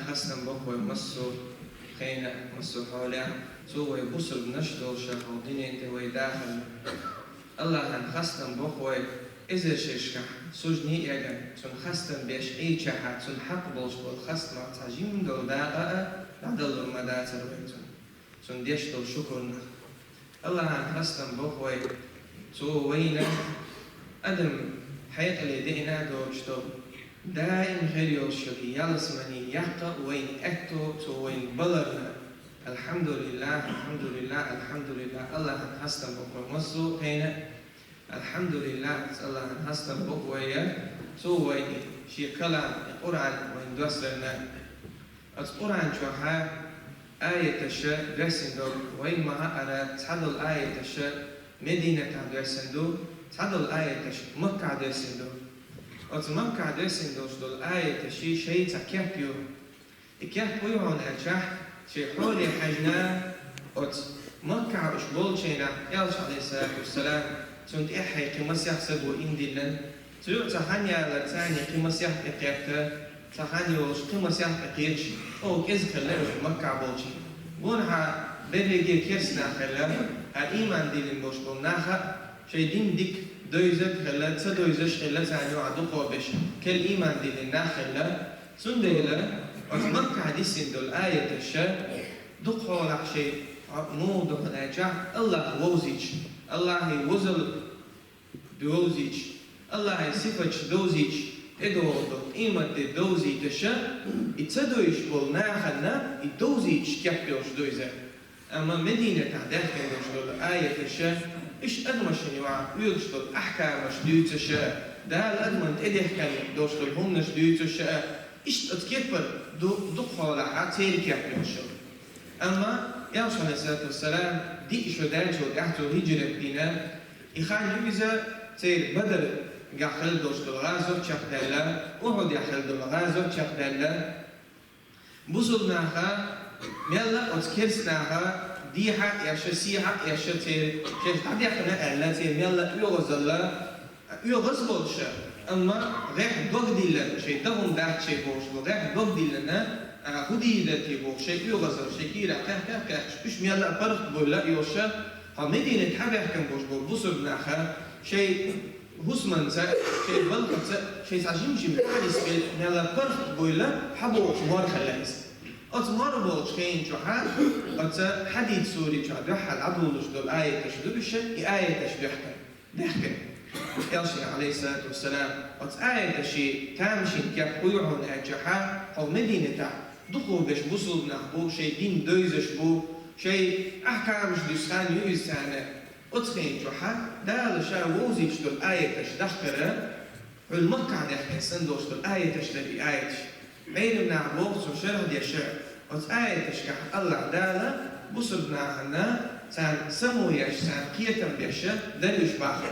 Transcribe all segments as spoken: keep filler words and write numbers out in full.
Хастам боху вай массо а хенахь, массо а хьолехь, цо вай бусалбанаш долуш хьо динан тӀе вай дахарна. Аллахьан хастам боху вай эзар шерашкахь суждане а эгна, цунна хастам беш Ӏийчахьа, цунна хьакъ болуш болу хастамах цхьа жима долу дакъа а дӀадалур ма дацара вай цунна, цунна деш долу шукурнах. Аллахьан хастам боху вай, цо вайна адам хьекъале деана а доцуш долу, даим хир йолуш йолу ялсамани яккха а вайна аьтто цо вайна баларна. Алхьамдулиллах, алхьамдулиллах, алхьамдулиллах, Аллахьан хастам боху вай массо а хенахь. Алхьамдулиллах, Аллахьан хастам боху вай, цо вайна шен калам, Къуръан вайна доссарна. Оцу Къуръан чохь аяташа доьссина долу, вайна ма-хаъара, цхьадолу аяташа Мединатахь доьссина ду, цхьадолу аяташа Маккахь доьссина ду. Оцу Маккахь доьссина долуш долу аяташи шайн цхьа кеп ю. И кеп хӀун ю хьуна аьлчахь, шайн хьоле хьаьжна, оцу Маккахь уьш болчу хенахь, Элча, алейхиссалату вассалам, цунна тӀаьххье кхин масех саго ийман диллина, цу юкъа цхьа хан ялар царна кхин масех тӀекхетта, цхьа хан йолуш кхин масех тӀекхеташ, чӀогӀа кӀезиг хилла уьш Маккахь болчийн. Гонахьа берриге а керста нах хилла, а ийман диллина болуш болу нах а шайн дин дика девзаш хилла, ца девзаш хилла, царна юкъахь дукхахберш керла ийман диллина нах хилла. Цундела оцу Маккахь доьссина долу аяташа дукха хьолахь шайн муха ду хьуна аьлчахь, Аллах вовзийча, Аллахьан возалла довзийча, Аллахьан сифаташ довзийча, тӀедогӀу долу къематде довзийташа, и ца девзаш болу нахана и довзийча кеп йолуш ду иза. Амма Мединатахь даьхкина долуш долу аяташа, уьш адамашна юкъахь оьшуш долу ахькамаш дуьйцуша, Дала адамна тӀедехкина долуш долу хӀуманаш дуьйцуша, иштта оцу кепара ду-, дукха хьолахь церан кеп йолуш йолу. Амма Элча, алейхиссалату вассалам, диъ шо даьллачул тӀаьхьа цо хӀиджрат дина, и хан ю иза церан Бадргахь хилла долуш долу гӀазот чекхдаьлла, Ухьудехь хилла долу гӀазот чекхдаьлла. Бусалба наха, мелла а оцу керста наха дехьа а еш, сехьа а еш, церан шаьш дӀадаьккхина аьлла, церан мелла а оьгӀазалла, оьгӀаз болуша, амма гӀехь дог диллина, шайн дан хӀума дац шайн бохуш бу, гӀехь дог диллина, а, хӀун дийр дара те бохуш, шайн оьгӀазалла, шайн кийрахь кхехкех кхехкаш, уьш мелла а паргӀат бевлла а йолуша, хьо Мединате хьабаьхкина болуш болу бусалба наха, шайн хӀусамца, шайн балхаца, шайн цхьа жим-жима хьадис бен мелла паргӀат бевлла хьабогӀуш мор хилла иза. Оцу мор богӀучу хенан чохь, оцу Хьадид сури чохь дуьххьал дӀадолуш долу аяташ ду уьш, и аяташ дуьхкина, даьхкина. Элчане, алейхиссалату вассалам, оцу аяташи тамашийна кеп хӀун ю хьуна аьлчахь, хьо Мединатахь дукхахберш бусалба нах бу, шайн дин девзаш бу, шайн ахькамаш дуьсу хан ю иза царна. Оцу хенан чохь Дала ша вовзийча долу аяташ дахкара, хьуна Маккахь даьхкина санна долуш долу аяташ дара и аяташ. Ӏеламнаха боху цунна шархь деш, оцу аяташкахь Аллах Дала бусалба нахана царна само еш, царна кхетам беш дара уьш боху.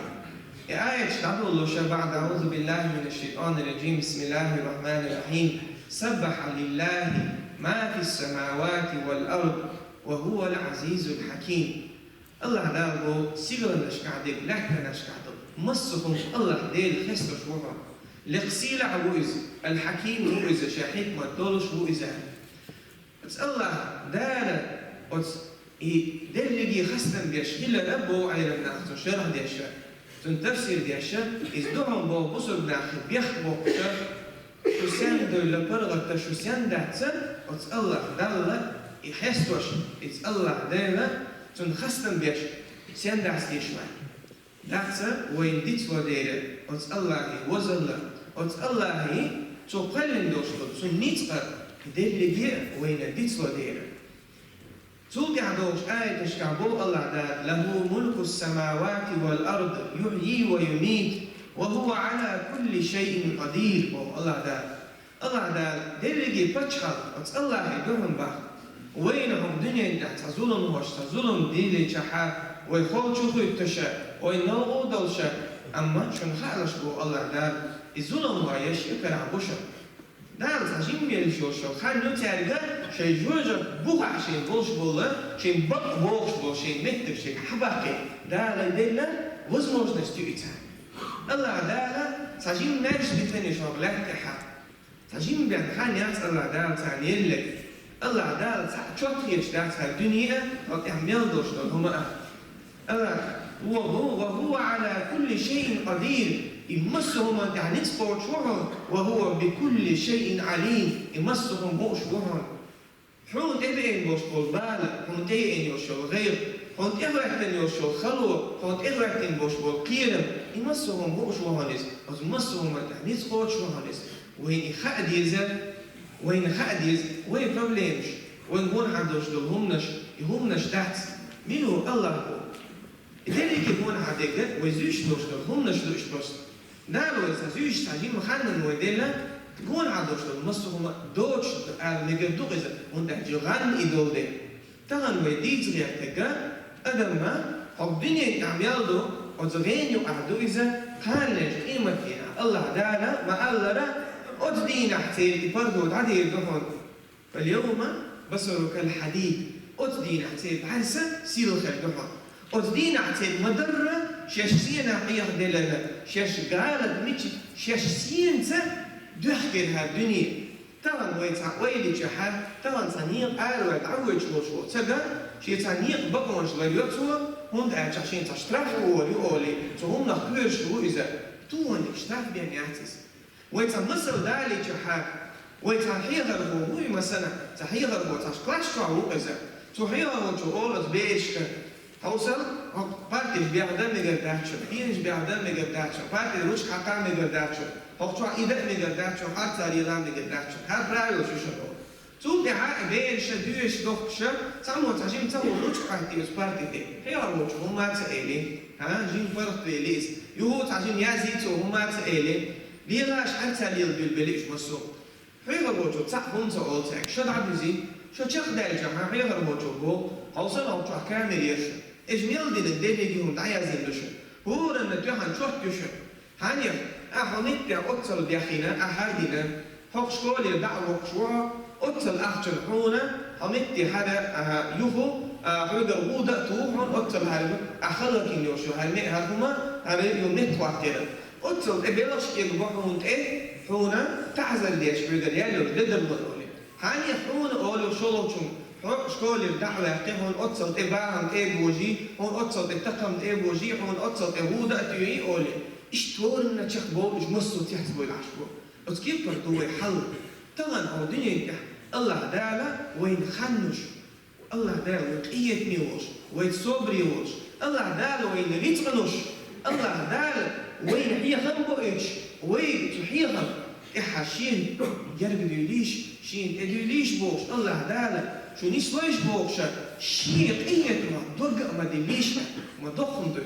И аяташ дӀадоллуша, بعد أعوذ بالله من الشيطان الرجيم، بسم الله الرحمن الرحيم، سبح لله ما في السماوات والأرض وهو العزيز الحكيم. Аллах Дала боху, сигаланашкахь дерг, лаьттанашкахь долу массо а хӀума Аллах Дела хестош ву хьо. Лекха сийлахь ву иза, Ал-Хьаким ву иза, шен хьикмат долуш ву иза. Оцу Аллах Дала оцу и дерриге хастам беш хилара боху Ӏеламнаха, цунна шархь деш, цунна тафсир деш, иза ду хьуна боху бусалба нахе бехк боккхуша, шу сенна девлла паргӀатта, шу сенна дац, оцу Аллах Далла и хестош, иза Аллах Дела, цунна хастам беш, сенна дац деш вай. Дац вайна дицло дера, оцу Аллахьан возалла, оцу Аллахьан цо кхоьллина долуш долу цуьнан ницкъ а, дерриге а вайна дицло дера. Цул тӀаьхьа долчу аяташкахь боху Аллах Дала: «Лаху мулку ссамавати вал ард, юхьйи ва юмит, ва хува ала кулли шайин къадир», боху Аллах Дала. Аллах Дала дерриге пачхьалкх оцу Аллахьан ду хьуна боху. Вайна хӀума дуьнен тӀехь цхьа зуламхоша, цхьа зулам дийличахьа, вай хол чу хуьттуша, вай новкъа долуша, амма шуна хаалаш боху Аллах Дала, и зуламхой еш и карахь бу шуна. Дала цхьа жимма еллаш йолуш йолу хан ю цаьрга, шайн жоьжахати бухахь шайн болуш болу, шайн бакъ богӀуш болу, шайн меттиг шайн хьабаккхий, Дала делла возможность ю и царна. Аллах Дала цхьа жимма маьрша дитина ю шуна лаьтта тӀехь. Цхьа жимма бен хан яц АллахӀ Дала царна еллаг. АллахӀ Дала цхьаъ чот хеташ дац хӀара дуьне а, хьо тӀехь мел долуш долу хӀума а. АллахӀ: «Ва ху-, ва хува Ӏала кулли шайин къадир». И массо а хӀуманна тӀехь ницкъ кхочуш ву хьуна. «Ва хува би кулли шайин Ӏалим». И массо а хӀума хууш ву хьуна. Хьуна тӀебеана болуш болу бала, хьуна тӀееана йолуш йолу гӀайгӀа, хьуна тӀехӀоьттина йолуш йолу хало, хьуна тӀехӀоьттина болуш болу кхерам, и массо а хӀума хууш ву хьуна иза, оцу массо а хӀуманна тӀехь ницкъ кхочуш ву хьуна иза. Вайна и хаа деза, вайна хаа деза, вайн проблемаш, вайн гонахьа долуш долу хӀуманаш, и хӀуманаш дац. Мила ву АллахӀ ву? И дерриге гонахьа дерг вай зуьйш долуш долу хӀуманаш ду иштта просто. Дала вай цхьа зуьйш, цхьа жимма ханна вай делла, гонахьа долуш долу массо а хӀума доцуш ала мегар ду иза, хӀунда аьлча гӀан и долу дела. Тахана вай дийца гӀертарг, адамна, хӀокху дуьненан тӀехь мел ду, оцу гӀенан юкъахь ду иза, кхана леш къематдийнахь АллахӀ Дала ма-аллара, оцу дийнахь церан и паргӀато дӀадийр ду хьуна. «Фал-явма басарука кал-хьадид». Оцу дийнахь церан бӀаьрса сирла хир ду хьуна. Оцу дийнахь церан ма-дарра шаьш сенах Ӏехаделларг, шаьш гӀалат мича, шаьш сенаца доьхкира хӀара дуьне. Тахана вай цхьа ойла йича хьа, тахана цхьа некъа араваьлла дӀавоьдуш волуш волу ца ган, шен цхьа некъа бакъонаш ларйо цо, хӀунда аьлча шен цхьа штраф ю олий, ю олий, цу хӀуманах кхоьруш ву иза. Туханиг штраф бен яц иза. Вай цхьа масал далийча хьа, вай цхьа хьехархо вуй, масала, цхьа хьехархо цхьа класс чохь ву иза. Цу хьехархочо олу оцу берашка: «Хьовсал, хьо партеш бехда мегар дац шуна, пенаш бехда мегар дац шуна, партера ручка хьакха мегар дац шуна, хьо чохь и дан мегар дац шуна, харцар ела мегар дац шуна, хӀара правилаш ю шуна». Цул тӀаьхьа бераша, доьшуш, дохкуша, цхьаммо цхьа жима ца хӀума ручка хьаьтти оцу парти тӀе. Хьехархочо хӀумма а ца эли, хӀа, жима паргӀатвели иза. Юха цхьа жима язйи цо, хӀумма а ца эли. Лелаш хьаьрца лела билбели уьш массо а. Хьехархочо цхьаъ хӀума ца олу цаьрга, шо дӀадуьзи, шо чекхдаьлча хьан хьехархочо боху, хьовсал, хьо чохь камера яра шуна. Эш мел дина дерриге хӀума дӀаяздина ду шуна. ХӀоранна тоьхна чот ю шуна. Хьан яра, ахь хьо меттехь оццал бехйина, ахь хӀара дина, хӀокху школера дӀа а воккхуш ву хьо, оццал ахчана хьуна, хьо метте хӀара, а, юху, а, хьоьгара гӀуда а туху хьуна, оццал хӀара, ахь хала хин йолуш ю, хӀара ме-, хӀара хӀума, хӀара ю меттахӀоттера. Оццал тӀе белхаш кӀелбо хьуна тӀе, хьуна таӀзар деш хьоьгара яьлла йолу ледарло йолу. Хьан яра хьуна олу шолгӀачун, хьо школера дӀа а ваьккхи, хьуна оццал тӀе бахам тӀе а божий, хьуна оццал тӀе такхам тӀе а божий, хьуна оццал тӀе гӀуда а туьйхи олий. Иштта хӀоранна чекхбовлуш массо а цецбойла Ӏаш бу. Оцу кепара ду вай хьал. Тахана хьо дуьнен тӀехь АллахӀ Дала вайна ханнуш, АллахӀ Дала вай къинхетаме волуш, вай собаре волуш, АллахӀ Дала вайна рицкъануш, АллахӀ Дала вайна хьехам боуьйтуш, вай цу хьехам тӀехьа шена герга дуьйлийша, шена тӀе дуьйлийша бохуш, АллахӀ Дала шу нислойша бохуша, шен къинхетамах дог а ма диллийша, ма доккхун дуй.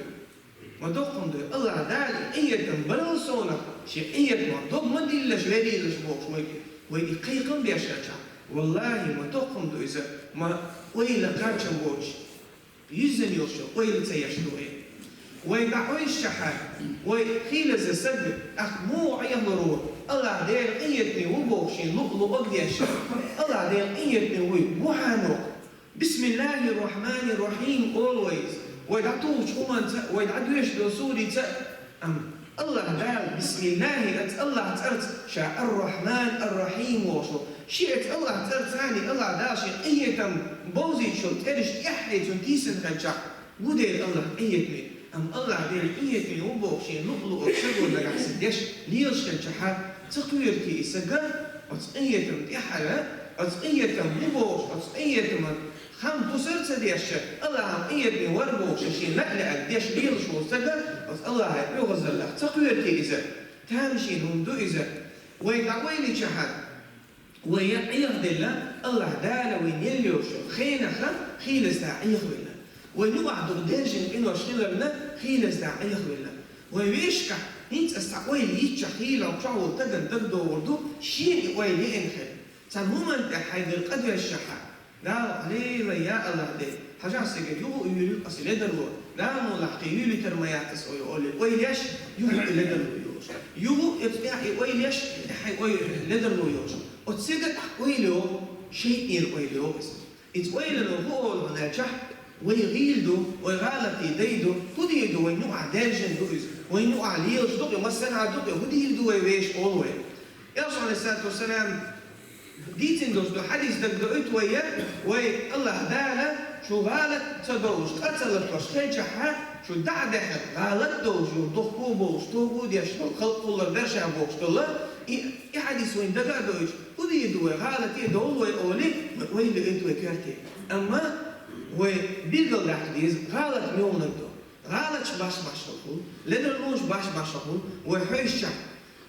Ма доккхун дуй, АллахӀ Дала и къинхетам барал совнах, шен къинхетамах дог ма диллаш, верийлаш бохуш вай, вай и кхайкхам беш хилчахь, валлахӀи, ма доккхун ду иза, ма ойла кхачам боцуш, юьззина йолуш йолу ойла ца еш ду вай. Вай дӀакъойшшехьа, вай хийлаза саг, ахь муха Ӏехалур ву, АллахӀ Дела къинхетаме ву бохуш шен луъ-луъург деш, АллахӀ Дела къинхетаме вуй, бу хьанох. «Бисмиллахир-рахманир-рахим» олу вай иза. Вай дӀатухучу хӀуманца, вай дӀадоьшуш долу сурица, амма АллахӀ Дала бисмиллахи, оцу АллахӀ цӀарца, ша ар-Рахман, ар-Рахим волуш ву. Ши оцу АллахӀ цӀарца цхьаьна АллахӀ Дала шен къинхетам бовзийта йолу цӀераш тӀаьххье цунна тийсина хилчахь, ву дела АллахӀ къинхетаме. Амма АллахӀ Дела къинхетаме ву бохуш шен луъ-луъург саго нагахь санна деш лелаш хилчахьа, ца кхоьру те и сага, оцу къинхетам тӀаьххьара, оцу къинхетам бу бохуш, оцу къинхетаман хан пусар ца деш, АллахӀан къинхетаме вара бохуш, шен лаьа-лаьа деш лелаш волу сага, оцу АллахӀан оьгӀазаллах ца кхоьру те иза? Тамашийна хӀума ду иза. Вай дӀакъойличахьа, вай Ӏехаделла, АллахӀ Дала вайна елла йолуш йолу хенаха хийлаза Ӏехавелла. Вай юкъахь дукха даьржина къинош хиларна хийлаза Ӏехавелла. Вай вешкахь, хӀинца аса цхьа ойла йиччахь хийла чохь волу стагана дагадогӀур ду, шена и ойла еана хир. Цхьана хӀуманна тӀехь хьайгара къа доьшшехьа, Дала, Ӏалела, я АллахӀ Дела, хьажахь, сан герга юха а юьйлуьйту аса ледарло, Дала муха лахь кхин юьйлуьйтур ма яц аса, ой, олий, ойла еш, юха а ледарло йолуш. Юха а оцу тӀехь и ойла еш, тӀаьхьа и ой, ледарло йолуш. Оцу сага тӀаккха ойла йогӀу, шайтӀера ойла йогӀу иза. Иза ойлано хӀун олу хьуна аьлчахь, вай гӀийла ду, вай гӀалатий дай ду, хӀун дийр ду, вай юкъахь даьржина ду иза, вай юкъахь лелаш ду-кх и, массанхьа ду-кх и, хӀун дийр ду вай вешан олу вай? Элчано, Ӏалайхиссалату вассалам, дийцина долуш ду хьадис дагадоуьйту вай, вай Аллах Дала шу гӀалат ца довлуш, къа ца латош хилчахьа, шу дӀа а даьхьна, гӀалат долуш ю, духку а болуш, тоба а деш долу, халкъ кхуллар дарша бохуш долу, и, и хьадис вайн дага а доуьйтуш, хӀун дийр ду вай, гӀалате а довлу вай олий, вай луьйту вай коьрте. Амма вай билгалдаккха деза, гӀалат муьлханиг ду. ГӀалаташ баш-башха хуьлу, ледарлонаш баш-башха хуьлу, вай хьоьжучохь.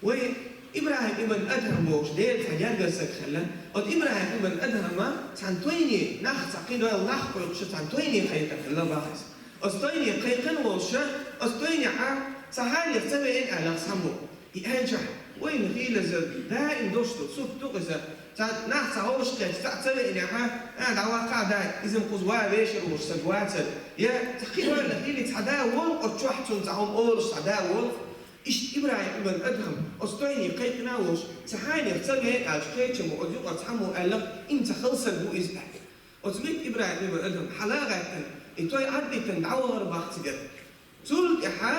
Вай ИбрахӀим ибн Адхьам бохуш Делан цхьа гергара стаг хилла. Оцу ИбрахӀим ибн Адхьама цхьана тойне, нах цхьа кхидӀа нах кхойкхуша цхьана тойне кхайкхина хилла бахьана. Оцу тойне кхайкхина волуша, оцу тойнехьа цхьа хьанех ца веана аьлла цхьаммо. И аьлчахь, вайна хийлаза даим долуш ду, сурт ду иза. Цхьа нах цхьа хьовсуш кхетча, цхьаъ ца веанехьа, а, дӀаваккха а дай, иза-м кхуза ван вешар волуш стаг вацара. Я цхьа кхин вайна хийла цхьа да волу, оцу чохь цунна цхьа хӀума олуш цхьа да волу. Иштта ИбрахӀим ибн Адхьам оцу тойне кхайкхина а волуш, цхьа хьанех ца веана аьлча, кхечаммо оцу юкъара цхьаммо аьлла, иман ца хилла стаг ву иза аьлла. Оцу метте ИбрахӀим ибн Адхьам хьала а гӀаьттина, и той Ӏаддитина дӀавахара бах цигара. Цул тӀаьхьа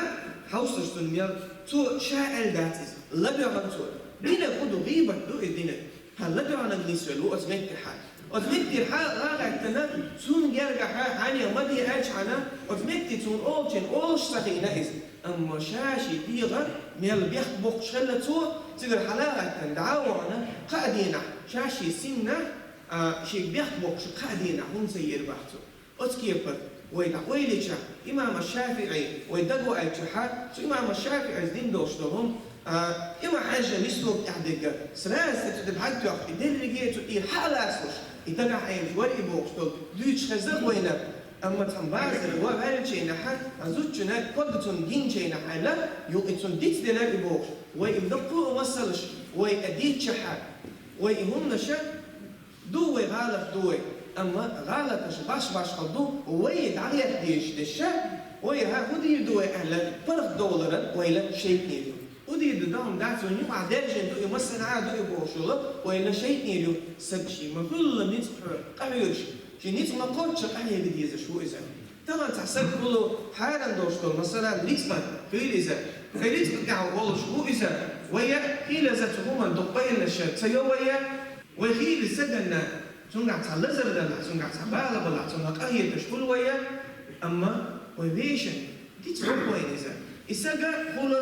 хьовсуш цунна мел, цо ша аьлла дац иза, ладоьгӀна цо. Динарг хӀун ду, гӀийбат ду иза динарг. ХӀан, ладоьгӀнарг нисвелла ву оцу меттехьа. Оцу меттера хьала а гӀаьттина, цунна гергахьа хьанех ма де аьлча хьана, оцу метте цунна олучун олуш ца хиъна иза. Амма ша шен дегӀа мел бехк боккхуш хилла цо, цигара хьала а гӀаьттина, дӀа а вахана, кхаа дийнахь, ша шен синнахь, а, шега бехк боккхуш кхаа дийнахь хӀума ца йира бах цо. Оцу кепара вай дӀакъойлича, имам ШафиӀи, вай дагаваийтчахьа, цу имам ШафиӀис дина долуш долу хӀума, а, и ма хьаьжжа нисло тӀехь дегга, сразу цу тӀе бӀаьг тоьхна, и дерриге а цу тӀера хьа а лацалуш, и дагахь Ӏемаш вара и бохуш долу, дуьйцуш хезна вайна, амма цхьана базара ван ваьллачийнахьа, а зудчуьнга ког цунна гиначийнахьа аьлла, юха и цунна дицделира и бохуш, вай и даккхо а масалаш, вай а дийцчахьа, вай и хӀуманаша, ду вай, гӀалат ду вай, амма гӀалаташ баш-башха ду, вай дӀагӀерта дезаш дерш, вай хӀа хӀун дийр ду вай аьлла, паргӀатдовларан вайна шайтӀанера ю. ХӀун дийр ду, дан дац вайна юкъахь даьржина ду и, массанхьа а ду и бохуш йолу, вайна шайтӀанера ю. Стаг шен ма-хуьллу ницкъ хьо-, къахьоьгуш, шен ницкъ ма-кхоччу къахьега дезаш ву иза. Тахана цхьа стаг хуьлу хьарам долуш долу, масалан, рицкъа хуьлу иза. Вай рицкъа тӀехь волуш ву иза. Вай а хийлаза цу хӀуманна дукха байланаш ца йо вай а, вай хийла стаганна, цуьнгахь цхьа лазар далахь, цуьнгахь цхьа бала балахь, цунах къахеташ хуьлу вай а, амма вай вешан дицло вайна иза. И стага хуьлу,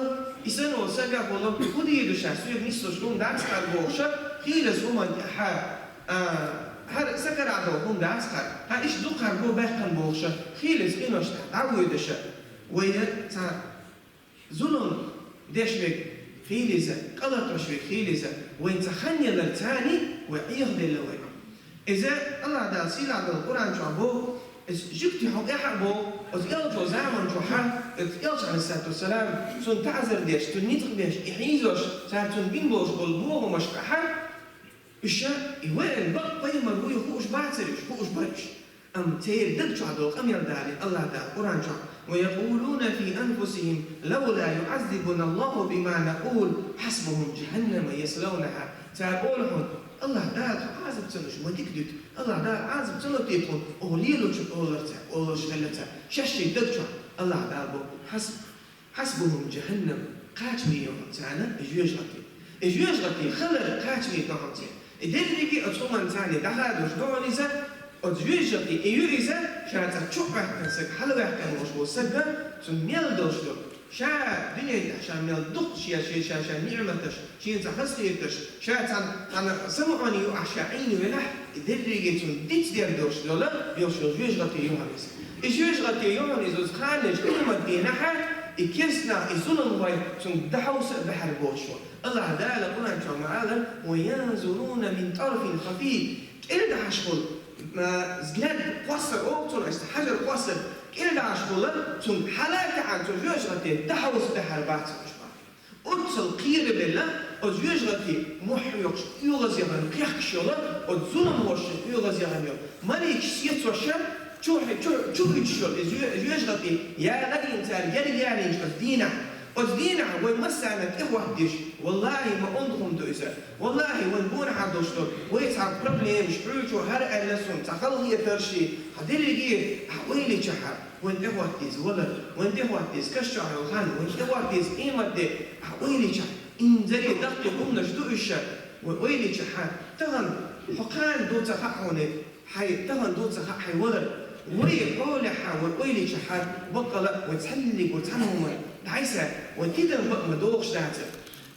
и санна волу стага хуьлу, хӀун дийр ду ша, соьга нислуш хӀума дац хӀара бохуша, хийлаза хӀуманна тӀехьа, а, хӀара сакарахь долу хӀума дац хӀара, хӀара иштта дукха хӀара го баьккхина бохуша, хийлаза къинош тӀехь дӀавоьдуша. Вай а цхьа зулам деш верг хийла иза, къа латош верг хийла иза, вайн цхьа хан ялар царний вай Ӏехаделла вай. Иза Аллах Дала сийлахь долу Къуръан чохь боху, иза жуьгти хьо тӀехь а боху, оцу элчо заман чохьа, оцу элча, Ӏалайхиссалату вассалам, цунна таӀзар деш, цунна ницкъ деш, и хьийзош, цара цунна бина болуш болу бохамашкахьа, уьш и веана бакъ пайхамар вуй хууш бацара уьш, хууш бара уьш. Амма церан даг чохь долу къамел далийна Аллах Дала Къуръан чохь: «ويقولون في أنفسهم لولا يعذبنا الله بما نقول حسبهم جهنم يصلونها». Цара олу хьуна: «Аллах Дала тхо Ӏазап ца луш ма дика дуьту, Аллах Дала Ӏазап ца ло те тхуна, оха лелочун олар цара, олуш хилла цара». Шаьш шайн даг чохь Аллах Дала боху: «Хьасб-, хьасбухум джаханнам», кхачаме ю хьуна царна и жоьжахати. И жоьжахати хилар кхачаме ду хьуна церан. И дерриге а оцу хӀуманна царна дӀахадош ду хьуна иза, оцу жоьжахати и ю иза, ша цхьа чу а ваьккхина саг, хьала ваьккхина волуш волу саг, цунна мел долуш ду. Ша дуьнен тӀехь ша мел дукха шен, шен, ша, ша ниӀматаш, шена цхьа хазахетарш, ша цхьана, цхьана самукъане юкъахь ша Ӏийна велахь, и дерриге цунна дицдер долуш дола, йолуш йолу жоьжахати ю хьуна иза. И жоьжахати ю хьуна иза оцу кханечу къемат дийнахьа, и керстанах, и зуламхой цунна дӀахьовса а баьхьар боцуш ву. Аллах Дала Къуръан чохь ма-аллара: «وينظرون من طرف خفي». КӀелдахьаш хуьлу, а, взгляд кхоссар олу цунах, иштта хьажар кхоссар, кӀелдахьаш хуьлу, цунна хьала а таьӀна цу жоьжахати дӀахьовса баьхьар бац уьш бах. Оццул кхерабелла, оцу жоьжахати мохь хьоькхуш, оьгӀаз яхана кхехкаш йолу, оцу зуламхошна оьгӀаз яхана йолу. Маликаш сецоша, чу, чу, чу уьдуш йолу иза жо-, жоьжахати, ялийна цара, герга ялийначу оцу дийнахь. Оцу дийнахь вай массарна тӀехӀоттийша, валлахӀи, ма онда хӀума ду иза. ВаллахӀи, вайн гонахьа долуш долу, вай цхьа проблемаш, хьуьлчо хӀара аьлла суна, цхьа халахетарши, хьан дерриге, хьан ойла йичахьа. Вайн тӀехӀоттийза валар, вайн тӀехӀоттийза каш чохь йолу хан, вайн тӀехӀоттийза къемат де, ахь ойла йичахь, Инзаре даккхий хӀуманаш ду уьш, вай ойла йича хьа. Тахана хьо кхана ду ца хаьа хьуна, хьай, тахана ду ца хаьа хьай валар. Вай хьолехьа, вай ойла йича хьа, баккъала вай цхьаннега вай цхьана хӀуманна дӀайса, вай тидам бакъ ма дохуш дацар.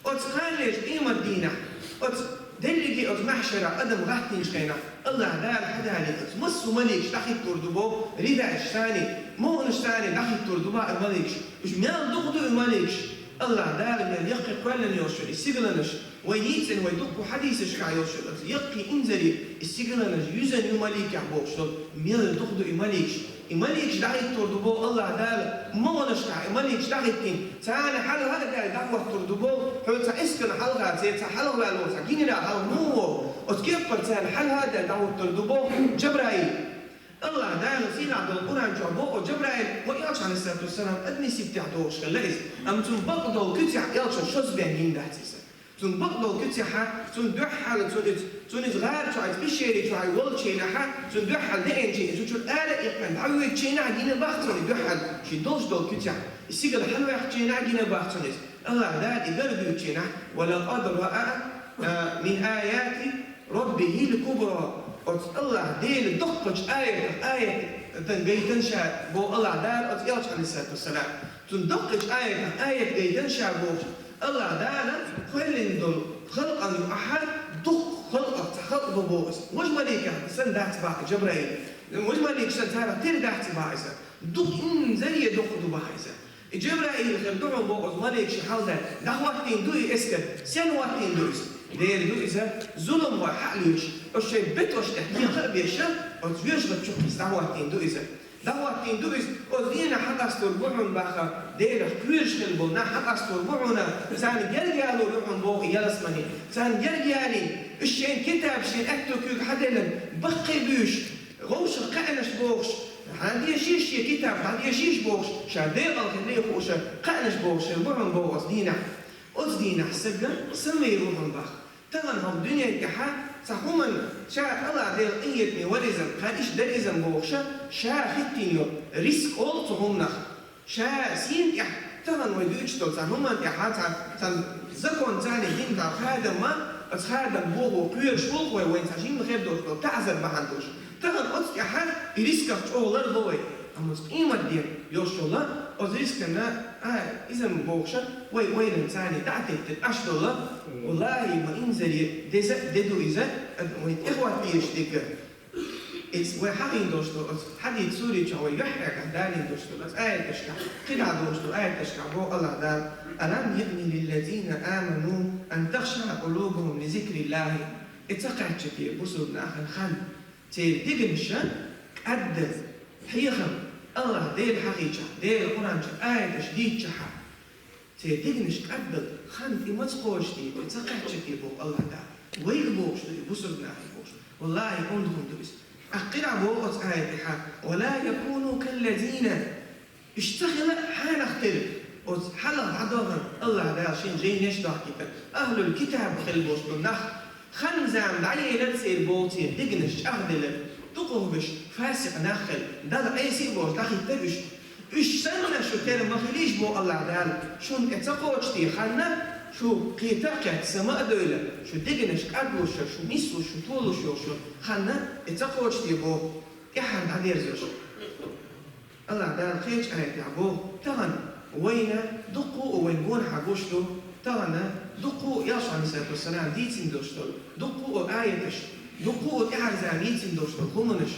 Оцу кханлерчу къематдийнахь, оцу дерриге оцу маьхьшара адам гӀаттийначу хенахь, АллахӀ Дала хьадалийта оцу массо а маликаш дӀахӀиттор ду боху, ридаьш санна, могӀанаш санна дӀахӀиттор ду боху и маликаш. Уьш мел дукха ду и маликаш? АллахӀ Дала мел яккхий кхоьллина йолуш йолу и сигаланаш, вай йийцина вай дуккха хьадисашкахь йолуш йолу оцу яккхий инзаре и сигаланаш юьзна ю маликех бохуш долу, мел дукха ду и маликаш? И маликаш дӀахӀиттор ду боху АллахӀ Дала, могӀанашкахь и маликаш дӀахӀиттина, царна хьалха а даьлла дӀахӀоттор ду боху, хьо цхьа эскарна хьалха, церан цхьа хьалха ваьлла волу цхьа генерал хьалха муха вогӀу, оцу кеппара царна хьалха а даьлла дӀахӀоттор ду боху Джабраил. АллахӀ Дала сийлахь долу Къуръан чохь боху, Джабраил, вай элча, Ӏалайхиссалату вассалам, адамийн сибтехь догӀуш хилла иза, амма цуьнан бакъдолу куьцехь элчанна шозза бен гина дац иза. Цуьнан бакъдолу куьцехьа, цунна дуьххьал, цунна иза, цунна иза гӀара чохь, иза пещери чохь волчу хенахьа, цунна дуьххьал деанчийн, иза чуьра ара иккхина дӀавоьдучу хенахь гина бац цунна и дуьххьал, шен долуш долу куьцехь. И сигала хьалаваьккхичу хенахь гина бац цунна иза. АллахӀ Дала и гара дуьйцучу хенахь: «Ва лакъад раъа, а, мин аяти раббихил кубра». Оцу АллахӀ Делан доккхачу аятах аят гайтина ша боху АллахӀ Дала оцу элча, Ӏалайхиссалату вассалам. Цунна доккхачу аятах аят гайтина ша бохуш, АллахӀ Дала кхоьллина долу халкъана юкъахь дуккха халкъах цхьа халкъ бу боху иза. Важа маликех санна дац боху Джабраил. Важа маликаш санна царах тера дац боху иза. Дуккха инзаре дуккха ду боху иза. И Джабраил хир ду хьуна боху оцу маликашна хьалха, дӀахӀоттийна ду и эскар. Сенна хӀоттийна ду иза? Дера ду иза, зуламхой хьа а лоьцуш, оцу шайн бетӀаш тӀехь кхин а беш, оцу жоьжахати чу кхуьссуш дӀахӀоттийна ду иза. ДӀахӀоттийна ду иза, оцу дийнахь хьакъастор бу хьуна боху, Делах кхоьруш хилла болу нах хьакъастор бу хьуна, царна герга ялор ю хьуна боху ялсамани, царна герга ялийна, уьш шайн китабаш шайн аьтту куьйга хьаделлина, баккхий буьйш, вовшах кхаьънаш бохуш, хьан дешийша шен китаб, хьан дешийша бохуш, ша декъал хилла а хууш, кхаьънаш бохуш хилла бу хьуна боху оцу дийнахь. Оцу дийнахь стаг самавер ву хьуна боху. Тахана хӀокху дуьнен тӀехь цхьа хӀуманна ша АллахӀ Делан къинхетаме вара иза, кхара иштта дара иза бохуш, ша хӀиттийна йолу риск олу цу хӀуманах. Ша сийна тӀехь тахана вай дуьйцуш долу цхьана хӀуманна тӀехь цхьа, цхьана закон царна дина цхьа хадам ма, оцу хадам бохо кхоьруш волу вай, вайн цхьа жимма хир долуш долу таӀзар бахьана долуш. Тахана оцу тӀехь и рисках чӀогӀа ларбо вай. Амма оцу къематде йолуш йолу оцу рискана, а, иза бохуш, вай ойланца царна дӀа а теттина Ӏаш долу. ВаллахӀи, ма инзаре деза а де ду иза, вай тӀехӀоттийша дерг. Иза вай хьахийна долуш ду, оцу хьадид сури чохь вай юьххьехь далийна долуш ду, оцу аяташкахь, кхидӀа долуш ду аяташкахь боху АллахӀ Дала: «Алам яъни лиллазина аману ан тахшаъа къулубухум ли зикриллахи». И ца кхаьчча те бусург нахана хан, церан дегнаш кӀадда, хьехам, АллахӀ Дела хьахийчахь, Делан Къуръан чу аяташ дийцчахьа. Церан дегнаш кӀаддал хан и маца кхочу те, и ца кхаьчча те боху АллахӀ Дала. Вайга бохуш ду и бусург нахе бохуш. ВаллахӀи, онда хӀума ду иза. Аккхира боху оцу аятехьа: «Ва ла якуну каллазина». Иштта ца хила хьанах тера. Оцу хьалха дӀадохана АллахӀ Дала шен жайнаш дохкийтар. Ахлул китаб хила бохуш ду нах. Хан-зама дӀаелар церан боху, церан дегнаш чӀагӀделар. ТӀукъух беш, фасикъ нах хила. Далла Ӏеси а бохуш, дӀахӀиттар уьш. Уьш санна шу тера ма хилийша боху АллахӀ Дала, шуна тӀе ца кхочу те ханна, шу кхета а кхетта, са ма а девлла, шу дегнаш кӀадлуш, шу нислуш, шу толуш йолуш йолу ханна тӀе ца кхочу те боху, тӀаьхьара дӀадерзош. АллахӀ Дала кхечу аятехь боху, тахана вайна дуккха а вайн гонахьа гуш ду, тахана дуккха а, Элчано, Ӏалайхиссалату вассалам, дийцина долуш долу, дуккха а аяташ, дуккха а тӀаьхьара зама йийцина долуш долу хӀуманаш.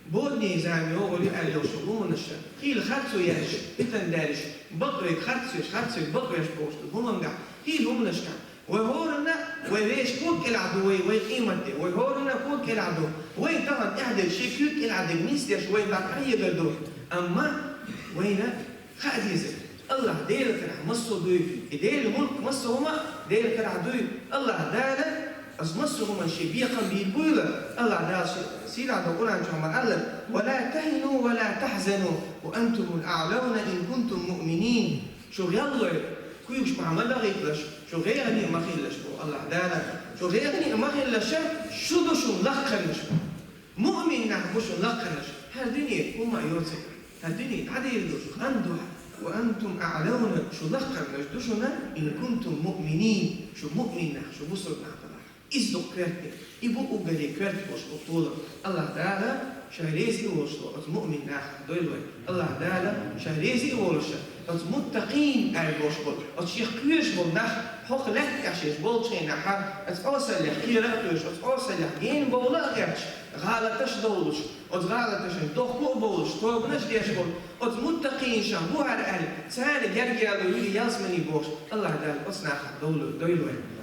Бодане зама йогӀур ю аьлла йолуш йолу хӀуманаш, хийла харцо еш, питана даьллаш, бакъвайга харц веш, харцвайга бакъвеш бохуш долу хӀуманехь, хийла хӀуманашкахь. Вай хӀоранна, вай вешан ког кӀелахь ду вай, вай къематде. Вай хӀоранна ког кӀелахь ду. Вай тахана тӀаьхьаделла шен куьйга кӀелахь дерг нисдеш вай дӀа къахьегар ду. Амма вайна хаа деза, АллахӀ Делан карахь массо а дуй, и Делан мулк массо а хӀума Делан карахь дуй. АллахӀ Дала Ас массо а хӀуманна шен бекхам бийр буйла, АллахӀ Дала шен сийлахь долу Къуръан чохь ма аьлла: «Ва ла тахину ва ла тахзану ва антумул аълавна ин кунтум муъминин». Шу гӀеллой, куьйгаш бахьа ма дахийталаш, шу гӀайгӀане а ма хилалаш боху АллахӀ Дала. Шу гӀайгӀане а ма хилалаш, шу ду шун лакхарнаш. Муъмин нах бу шун лакхарнаш. ХӀара дуьне хӀумма а йоцург. ХӀара дуьне дӀадийр ду шу, хан ду хьан. وأنتم أعلون, шу лакхарнаш ду шуна, إن كنتم مؤمنين, шу муъмин нах, шу бусалба нах далахь. Иза ду-кх коьрта, и бу уггаре коьрта болуш болу толам. АллахӀ Дала Ша реза а волуш долу оцу муъмин нахах дойла вай. АллахӀ Дала Ша реза а волуш оцу муттакъийн аьлла болуш болу, оцу Шех кхоьруш болу нах, хӀокху лаьтта тӀехь шаьш болчу хенахь, оцу осаллех кхера а кхоьруш, оцу осаллех гена бовла а гӀерташ, гӀалаташ а довлуш, оцу гӀалаташна дохко а бовлуш, тобанаш а деш болу, оцу муттакъийн шах бу хӀара аьлла, царна герга яьлла вуьйр ялсамане бохуш, АллахӀ Дала оцу нахах довла, дойла вай.